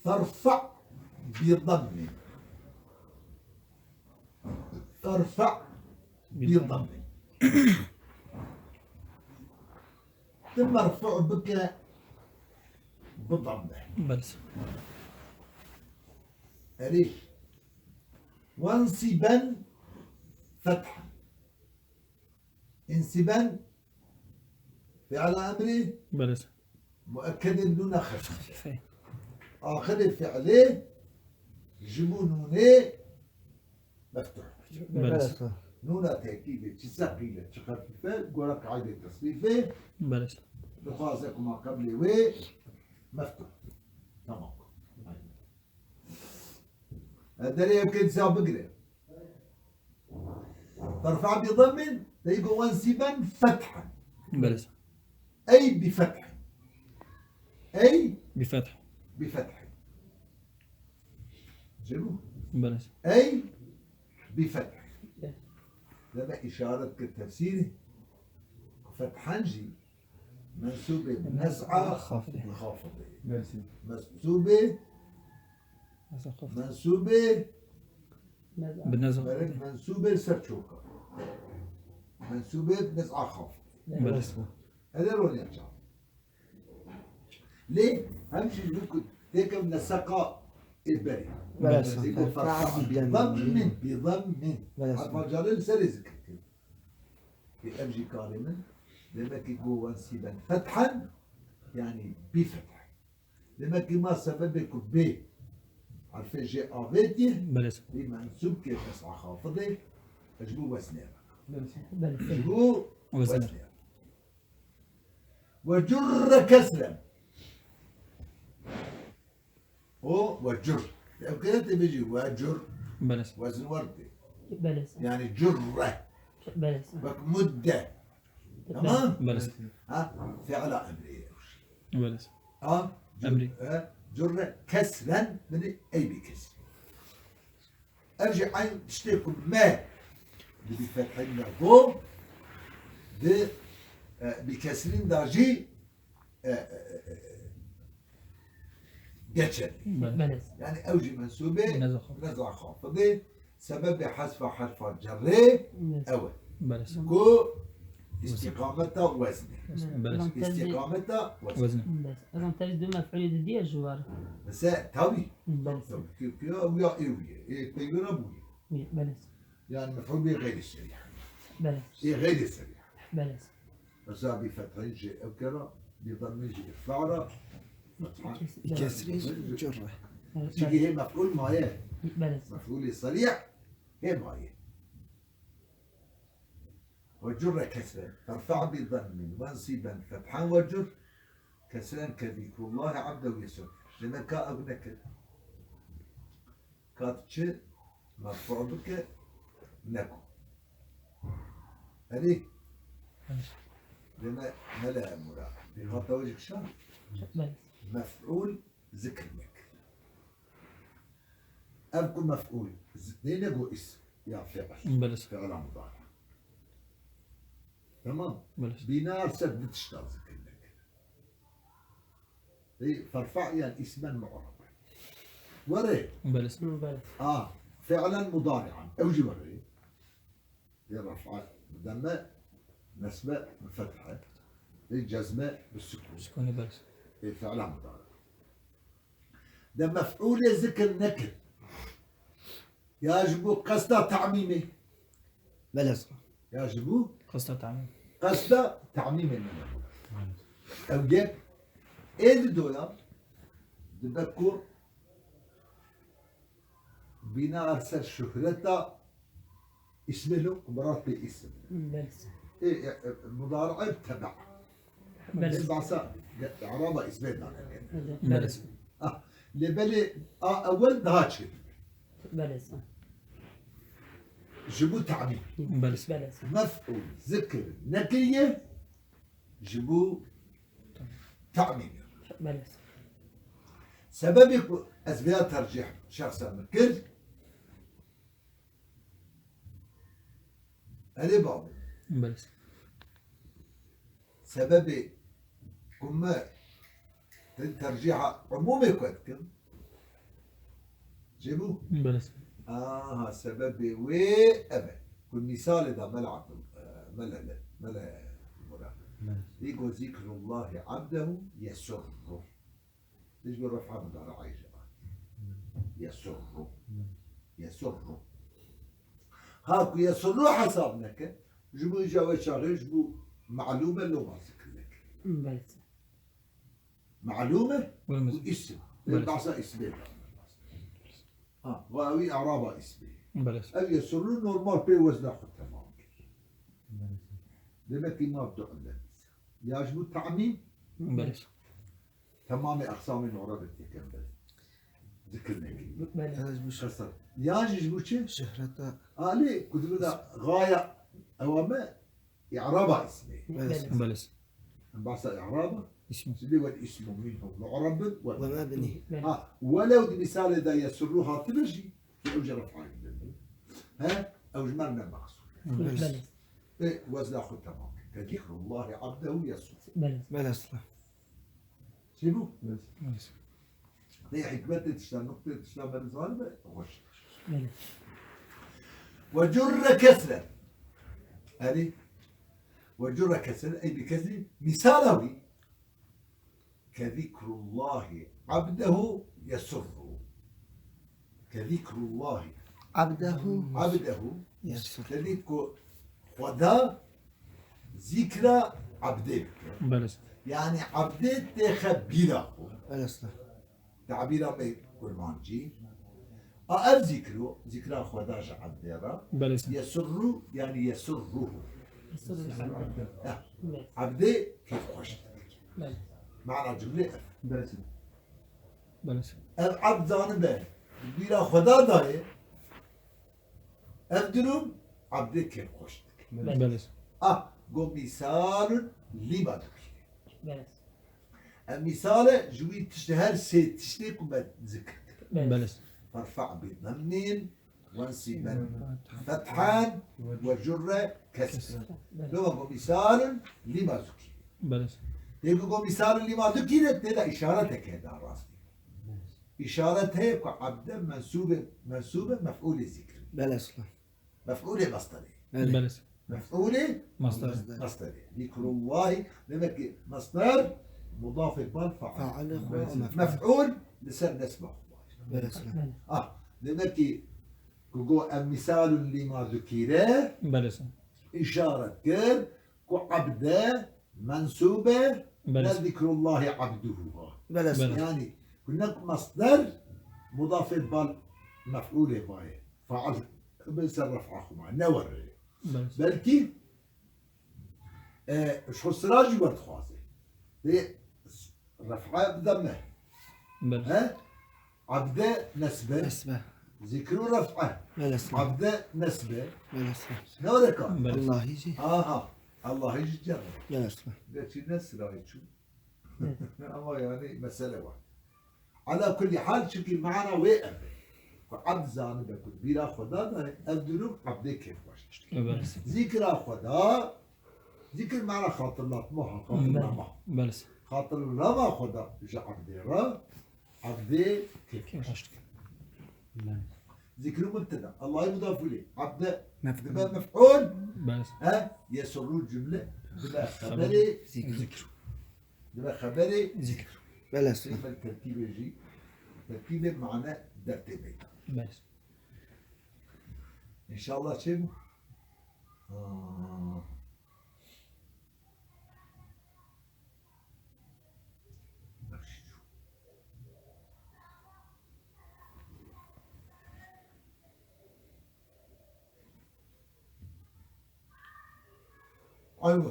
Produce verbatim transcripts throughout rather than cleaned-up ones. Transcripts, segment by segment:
Terfa bi dammi. Terfa bi dammi. Tu merfu bike bi damme. Belê. Erê. Wensiben fethen. Însiben fi'la emrî Belê. Muekkedê bi nûna xefîfe. Fe. Axirê fi'lê ji bo nûnê meftuh. Belê. Belê. Nûna tekîdê çi seqîl e, çi xefîfe, gora qaîdê tesrîfê Belê. Dixwaze ku ma qeblê wê meftuh. Tamam. Aynen. Derê ev kê dîsa bigire. Terfa bi dammin, dey go wensiben fethen. Belê. Ey bi fethen. Ey Bi feth. Bi fethen. Çi bû? Belê. Ey bi fethen. Deme işaret kir tefsîrê. Fethen jî mensûbê nez'a Xafidê. Xafidê. Belê. Mensûbê Nez'a xafidê. Mensûbê Bi nez'a. Berek mensûbê ser çoka. Mensûbê nez'a xafidê. Belê. Erê roniya çav. Lê hem jî wek têkevne seqa ê berê. Belê. Zî ku Terfa bi dammin. Bi dammin, bi dammin. Belê. Harfa carê li serê zikir kir. Ê ev jî karê min. Demek ki go wensiben fethen, yani bi fethen. Demek ki ma sebebê ku bê harfê jê avêtiye, Belê. Bî mensûb kir kesra xafidê, ji bo weznê re. Belê. Ji bo Weznê. Weznê re. Ve curre kesren. O ve cur. Ev kere tê bêjî ve cur. Belê. Wezn werde. Belê. Yani curre. Belê. Wek mudde. Tamam? Belê. Ha? Fi'la emrê ew jî. Belê. Ha? Cur-, Emrî. He? Curre kesren, bini ey bi kesrî. Ev jî eyn tiştê ku me di bi fethîn de go, di, e, bi kesrîn de jî, e, e, e, e, geçer. Belê. Belê. Yani ew jî mensûbê Nez'a xafidê. Nez'a xafidê. Sebebê hezfa herfa cerrê Belê. Ew e. Belê. Ku îstîqameta weznê. Belê. Belê. Îstîqameta weznê. Weznê. Belê. Evan tevî du mef'ulê di diye ji war. Mesela tabii. Belê. Tabii. Ki, ki, ew ya ew ye. Ê peywira bûye. Belê. Yani mef'ul bê xeyrî serî. Belê. Ê xeyrî serî. Belê. Mesela bi fethayî jî ew kera, bi dammê jî îrfa ra. Bi kesrî jî cur re. Çünkü hê mef'ul maye. Belê. Mef'ulê serî hê maye. Ve curre kesren. Terfa bi dammin, wensiben fethan ve cur. Kesren ke zikrullahi abdehu yesir. Demek ka ev nekir. Ka tu çi merfu bike, neko. Erê. Deme mele mura. Bir hata wajik şan. Belê. Mef'ul zikr nekir. Ev ku mef'ul zi-, nê nego is ya fi'l. Belê. Fi'la mudari. Tamam. Belê. Bina ser di tişta zikr nekir. Ê, ferfa yan ismen mu'rab. Were. Belê. Hı, belê. A, fi'len mudari'an. Ew jî were. Ê, raf'a demme, nesbe bi fethe. Ê, cezme bi sukun. Sukunê belê. Ê, fi'len mudari. De mef'ulê zikir nekir. Ya ji bo qesta ta'mîmê. Belê. Ya ji bo Qesta tamîm. Qesta ta'mîmê min. Ew yek ê di doya dibe ku bîna ser şuhreta îsmê lo ku mirat pê îsim. Belê. Ê, e, e, mudari'e tebe. Belê. Ê bahsa, ge-, i'raba îsmê dane. Belê. Ah, lê belê a ewel daha çêtir. Belê. Ji bo ta'mîm. Belê. Belê. Mef'ul zikir nekiriye ji bo ta'mîm. Belê. Sebebê ku ez vêya tercîh şexsa min kir, Erê bavê. Belê. Sebebê ku me di tercîha umûmê ku dikim, çêbû? Belê. Aha, sebebê wê ev e. Ku mîsalê da Mela Abdul, e, Mela, Mela Murad. Belê. Î got, "Zikrullahi abdehu yesurru." Ji bo refa mudari'ê jî aniye. Yesurru. Yesurru. Ha ku yesurru hesab neke, ji bo îja wê çaxê ji bo malûme loma zikir neke. Belê. Malûme Belê. û îsim. Belê. Behsa îsimê. Ha, va wî i'raba îsimê. Belê. Ev yesurru normal pê wezna xwe temam kir. Belê. Demek ki ma du illet. Ya ji bo ta'mîm, Belê. Temamê eqsamê nora bi têkember. Zikir nekî. Belê. Ez bu Qesd. Ya jî ji bo çi? Şehreta. Alê, ku dibi da gaya ewa me, i'raba ismê. Belê. Belê. Em bahsa i'raba. İsmi. Şimdi wet ismu minhu mu'rabun ve Ve mebni. Belê. Ha, welew di misalê de yesurru hatibe jî, ki ew jî ref'a gidin. He? Ew ji me ne maqsûd. Belê. Belê. E, wezna xwe temam. Ke zikrullahi abdehu yesurru. Belê. Belê, sila. Çi bû? Belê. Lê hikmetê tişta, nuqtê tişta me zanibe, xweş. Belê. Ve curre kesre. Erê. Ve curre kesre, ey bi kesrî, misala wî, ke zikrullahi abdehu yesurru. Ke zikrullahi Abdehu. abdehu. Yesurru. Dibî ku Xweda zikra abdê bike. Belê. Yani abdê têxe bîra xwe. Belê. Tabîra me kurmancî. A ev zikro, zikra Xweda ji abdê re. Belê. Yesurru, yani yesurruhu. Yesurru. Ya, abdê kêfxweş dike. Belê. Mana cumlê ev. Belê. Belê. Ev abd zanibe, bîra Xweda dayê. Ev durum abdê kêfxweş dike. Belê. Ah, go misalun lima dukîne. Belê. Ev misale ji wî tiştê her sê tiştê ku me zikir kir. Belê. Belê. Ferfa bi demmin, wensiben fethan ve curre kesre. Belê. Loma go misalun lima dukîne. Belê. Tê ku go misalun lima dukîne, tê de îşareteke da rastî. Îşaret heye ku abde mensûbe, mensûbe mef'ûlê zikir. Belê, sila. Mef'ûlê mesderê. Belê. Belê. Mef'ûlê Mesder. mesderê. Zikrullahi, demek ki mesder mudafê bal faal. Faal, Belê. mef'ûl. Mef'ûl li ser nesba xwe. Belê, sila. Ah, demek ki ku go em misalun lima zukîre, Belê. îşaret kir ku abde mensûbe, Belê. ne zikrullahi abduhu va. Belê. Belê. Yani, ku ne mesder mudafê bal mef'ûlê vaye. Faal bin ser ref'a xwe ma, ne werre. Belê. Belkî, e, ji xwe sira jî werdixwaze. Dê ref'a bide me. Belê. He? Abde nesbe. Nesbe. Zikru ref'a. Belê, sila. Abde nesbe. Belê, sila. Ne were ka? Belê. Allahî jî. Aha. Allahî jî cem. Belê, sila. Gerçi ne sirayê çû. Ama yani mesele var. Ala kulli hal, çünkü mana wê ev e. Ku abd zanibe ku bîra Xweda da, ev durum abdê kêfxweş dike. Evet. Zikra Xweda, zikir mana xatirlatma, ha, xatirlama. Belê. Xatirlama Xweda ji abdê re, abdê kêfxweş dike. Belê. Zikru mubteda, Allahî mudaf ileyh. Abde Mef'ul. dibe mef'ul. Belê. He? Yesurru cümle. Dibe xeberê Zikr. zikr. Dibe xeberê Zikr. Belê. Zikr terkîbê jî. Terkîbê mane dertê meydan. Belê. İnşallah çê bû? Ha. Aywa.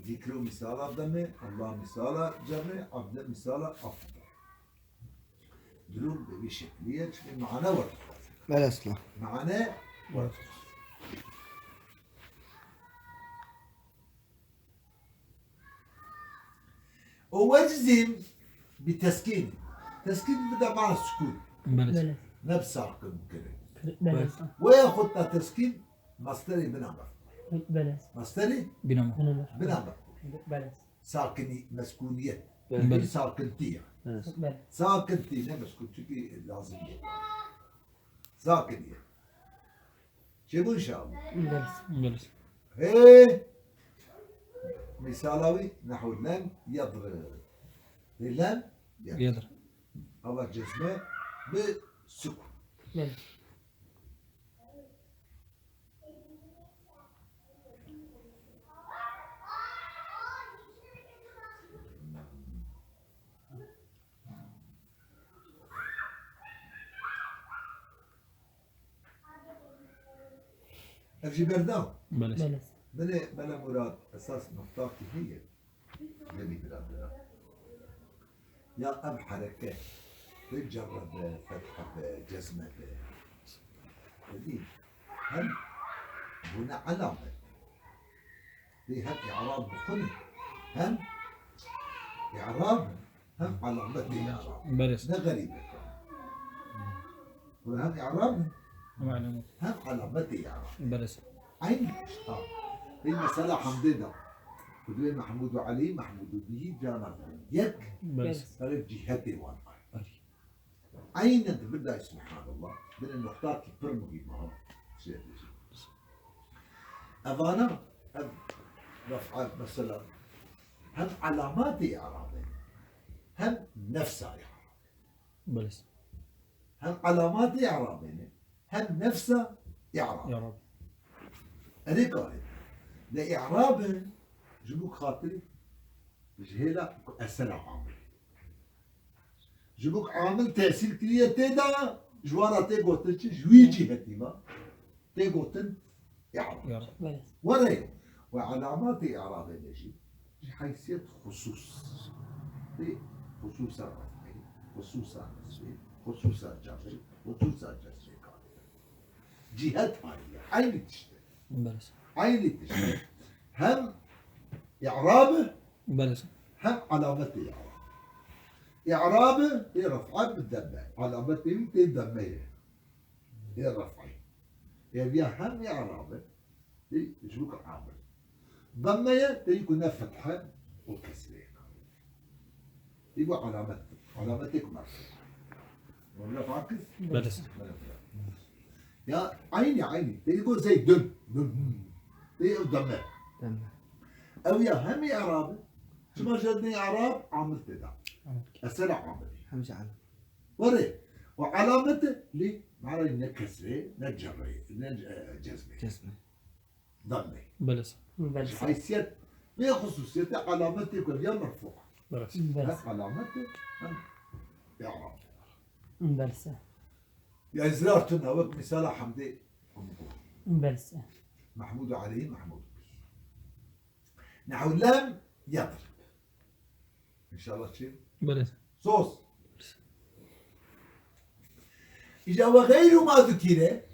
Zikro misala deme, Allah misala ceme, abde misala afda. Durum bi vî şekliye, çünkü mane var. Belê, sila. Mane var. O wecizim bi teskin. Teskin bi de mana sukun. Belê. Belê. Ne bi sakin kirin. Belê. Ve ya xutta teskin masderê bina mef'ul. Belê. Masterî? Bîname. Bîname. Bina mekbûl. Belê. Sakinî, meskûniyet. Belê. Belê. Sakintî ya. Belê. Sakintî ne meskûn, çunkî lazim ye. Sakiniyet. Çêbû inşallah. Belê. Belê. Hê! Mîsala wî nehu lem yedrib. Hê lem yedrib. Yedrib. Ava cezme bi sukun. Belê. Ev jî berda. Belê. Belê. Binê Mele Murad esas nuqtakî heye. Gelî biradera. Ya ev hereke, tê cerre be, fethe be, cezme be. Didî, hem bûne elamet. Tê hem i'rab bixwîne, hem i'rab, hem elametê i'rab. Belê. Ne xerîb e. Hem i'rab, hem elamet. Hem elametê i'rab. Belê. Eynî tişt e. Vê mesela Hemdê de. Ku divê Mehmûd û Elî, Mehmûd û Bîyî cana dikin. Yek, belê, serê cîhetê wan. Eynen di vir de, subhanallah. Binê nuqtakî pir muhîm e. Şey diyeceğim. Evana, ev, raf'a mesela, hem alamatê i'rabê, hem nefsa i'rab. Belê. Hem alamatê i'rabê ne, hem nefsa i'rab. Erê karê. Lê i'rabê ji bo xatirê ji hêla ku esera amilê. Ji bo ku amil tesîr kiriye tê de, ji wan re tê gotin çi? Ji wî cîhetî ve tê gotin. Î'rab. Î'rab. Belê. Were yo. Ve alamatê î'rabê de jî ji heysiyet xusûs. Tê xusûsa ref'ê, xusûsa nesbê, xusûsa cerrê, xusûsa cezmê karê. Cîhet ayrı. Aynı tişt e. Belê. Aynı tişt e. Hem î'rab e, belê, hem alametê î'rab. Î'rab e, tê ref'a bi demme. Alametê wî tê demme ye. Tê ref'ê. Ev ya hem î'rab e, tê ji bo ku amil. Demme ye, tê ku ne fethe û kesre ye. Tê ku alamet. Alametê ku merfû. Wala fakir? Belê. Ya, aynı, aynı. Tê ku Zeydun. Tê ew demme. Demme. Ew ya hem î'rab e. Çima ji ne î'rab amil tê de. Amil. Esera amilî. Hem ji alamet. Were, o alamet lê ma'na ne kesrê, ne cerrê, ne, e, cezmê. Cezmê. Demme. Belê. Belê. Ji heysiyet, vê xusûsiyetê alametê ku ya merfû. Belê. Belê. Hem alamet hem î'rab. Belê. Ya izrar tune, wek misala Hemdê. Belê. Mehmûd Elî, Mehmûd. Nehu lem yadrib. İnşallah çi? Belê. Sos. Îca ve xeyrû ma zukîre,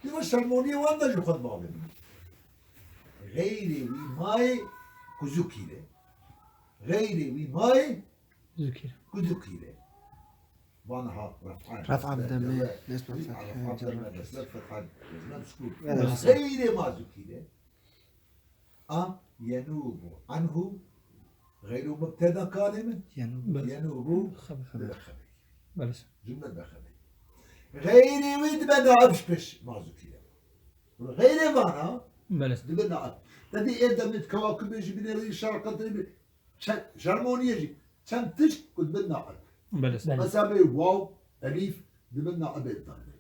dibe şermoniyê wan de ji xwe bavê min. Xeyrê wî mayê ku zukîre. Xeyrê wî mayê zukîre. Ku zukîre. Van ha ref'an. Ref'an deme, nesbe fethe, ref'an deme, cerre. Nesbe fethe, cezme sukûn. Evet. Xeyrê ma zukîre. A, yenûbu anhu, xeyrû mubteda kalê min. Yenûbu. Yenûbu. Xeber. Xeber. Belê. Cümle be xeber. Xeyrê wî dibe naib ji pêş ma zukîre. Xeyrê vana, belê, dibe naib. Te dî ê demê di kewakibê jî binêrî şerqetê bi çend, şermoniyê jî çend tişt ku dibin naib. Belê. Belê. Mesela bê waw, elîf, dibin naibê dayê.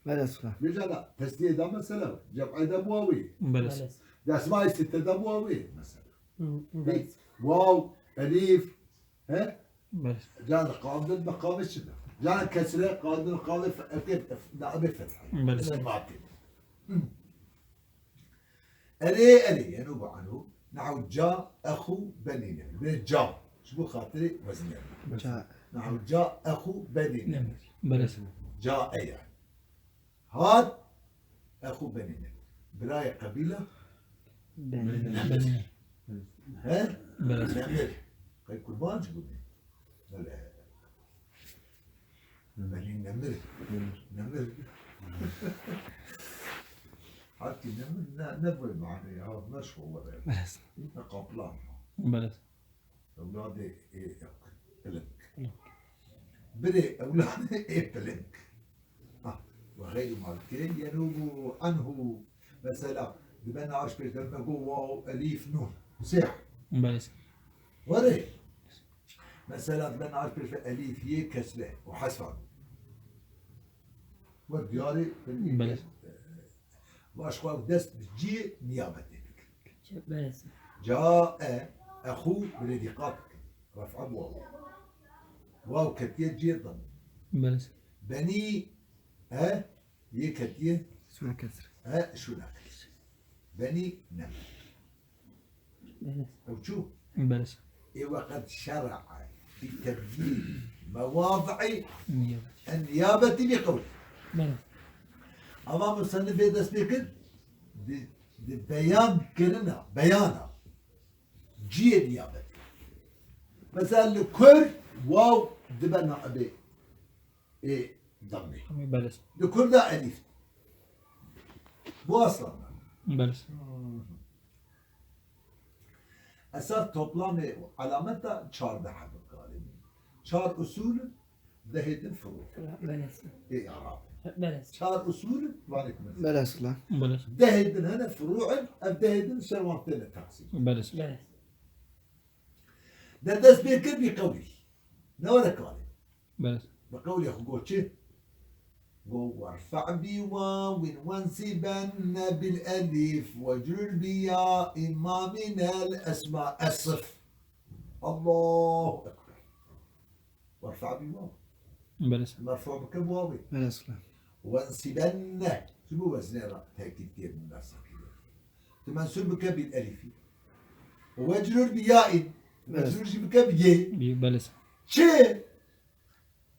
Belê, sula. Vêca da, tesniyê da mesela, cem'ê da bi wawê. Belê. Belê. Desmayê sitte da bi wawê mesela. Hı, hı, belê. Waw, elîf, he? Belê. Can qandin meqamê çi de? Can kesre, qandin qavê fe-, eke, naibê fetha. Belê. Simatê. Hı. Erê, erê, yenûbu anhu. Nehu ca, exu, benî Nemir. Bê ca. Ji bo xatirê wezinê. Ca. Nehu ca, exu, benî Nemir. Belê. Ca e yani. Hat, exu benî Nemir. Birayê qebîla? Benî Nemir. He? Belê. Nemir. Qey kurban ji bo ne? Belê. Benî Nemir. Nemir. Hatta ne, ne, ne bu mane ya, ne şu var ya. Beres. Ne kaplan. Beres. Evladê ê pilink. Birê evladê ê pilink. Ah, ve xeyrî malkê yenubu anhu. Mesela, di ben aş pêş derme go waw, elîf, nun. Seh. Beres. Were. Mesela, di ben aş pêş ve elîf, yê, kesre. O hasfan. Ve diyarê Beres. Baş xwe dest bi ciyê niyabetê bikin. Beres. Cae, exû, bi lê dîqat bikin. Ref'a bi waw. Waw ketiye ciyê din. Beres. Benî, e, yê ketiye, Suna kesir. e, şûna kir. Benî, ne. Beres. Ew çû? Beres. Ê weqet şer'a bi tebdîl mewadi'î Niye? en niyabetî bi qewl. Beres. Ama musennifê dest pê kir, di, di beyan kirina, beyana ciyê niyabetî. Mesela li kur waw dibe naibê ê dammê. Beres. Li kur da elîf. Bu aslan. Beres. Esas toplamê alameta çardeh hebin galimî. Çar usul, dehê din furu. Beres. Ê Arab. Beres. Çar usul, vanê kumet. Beres lan. Beres. Dehê din hene furu'in, ev dehê din şerwantene taksîm. Beres. Beres. De dest pê kir bi qewlî. Ne were kalê. Beres. Bi qewlê xwe got çi? Got werfe' bi wawin wensibenne bil elif wecrur bi ya'in ma minel esma esif. Allahu Ekber. Werfe' bi waw. Beres. Merfu' bike bi wawê. Beres lan. Wensibenne. Çi bu weznê ra tekîd kir min dest kir. Tu mensûb bike bil elifî. Wecrur bi ya'in. Evet. Mecrur jî bike bi yê. Bir beres. Çi?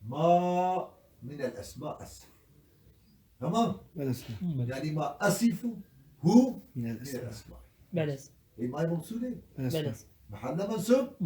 Ma minel esma esif. Tamam. Beres lan. Beres. Yani ma asifu hu Minel minel esma. esma. Beres. E ma mevsulê. Beres lan. Beres. Mahalla mensûb.